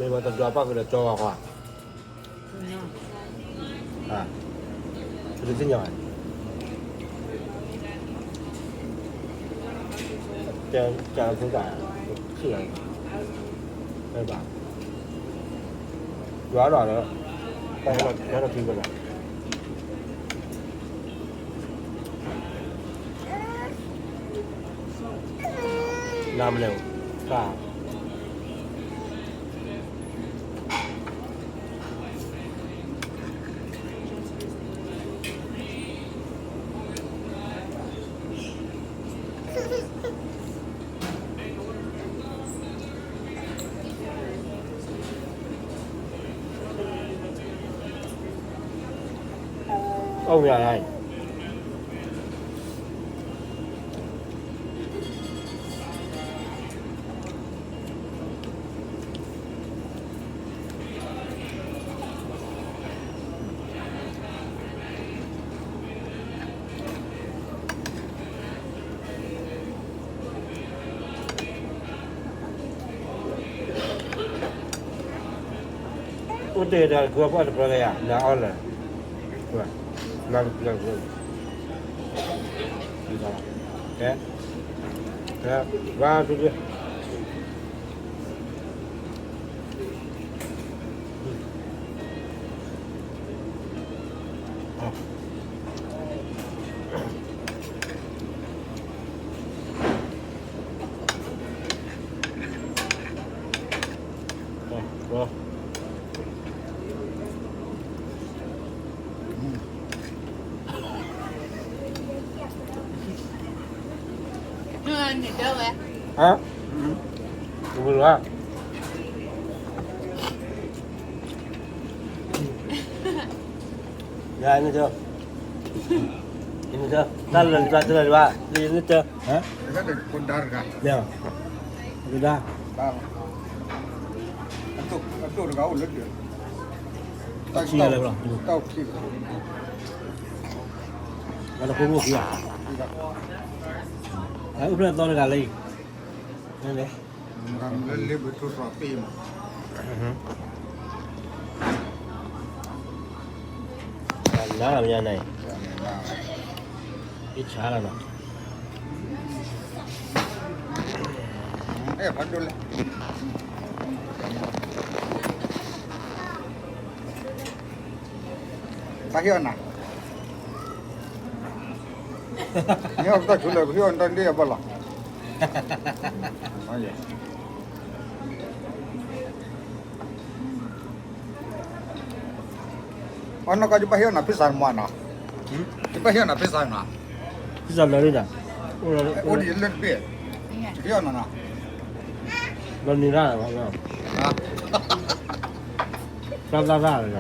တဒွးပၣ်ကဒီးကၠီဂီၤဃီ, တသ့ၣ်ညါဘၣ်, ကၠီဖိတၢ်, ဘၣ်, ယွၤဒီးလၢ, ကၠီထီၣ်ထံကလီၤ. နမလဲၣ်, အိၣ်မး, အိၣ်တ့ၢ်ဒီး ကဝီၤပှၢ်တပှၢ်ကယၤ နအီၣ်လၢ, နတပှၢ်, ကဲ, ကဲ, ဝါတူၢ်, ဟါ, ဝဲ, ယၤန့ၣ်တ, ယန့ၣ်တ, တၢ်လၢာ်တဘၣ်တလၢာ်တဘၣ်, ယန့ၣ်တ, မ့ၢ်, ကဒါ, အတိၢ်တဂၤအိၣ်လၢ, တၢ်ခံဂၤလၢာ်ဘၣ်, တၢ်အိၣ်ခံဂၤ, အအိၣ်ဖျဲၣ်သီတဂၤလၢအံၤ, လၢလ့ဘၢထိၣ်သီပ့ၢ်မး, နၤလီၤမညါန့ၣ်, အ့ၣ်ဆါလီၤနီၤ, အဲၣ်ဖးဒိၣ်လဲၣ် ပဟ့ၣ်အီၤနၤ, မ့ၢ်အီၣ်ပတၢ်ဆူလဲၣ် ပဟ့ၣ်အီၤတၢ်ဒ့ၣ်အဘၣ်လီၤ, အနီၢ်ကီၢ် ယဘၣ်ဟ့ၣ်အီၤနၤ pizza မးနီၤ, ယဘၣ်ဟ့ၣ်အီၤနၤ pizza နီၤ, pizza လၢာ်ဒၣ်, အိၣ်ဒံးလၢတဘ့ၣ်, ယဟ့ၣ်အီၤနၤနီၤ, လီၤနံၤတၢ်, တၢ်သၣ်သၣ်လီၤ,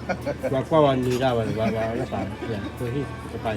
ပှၤကွၢ်ဝဲနံၤတၢ်ဝဲ ပှၤလၢပှၤ, ပဟ့ၣ်တပၤအံၤ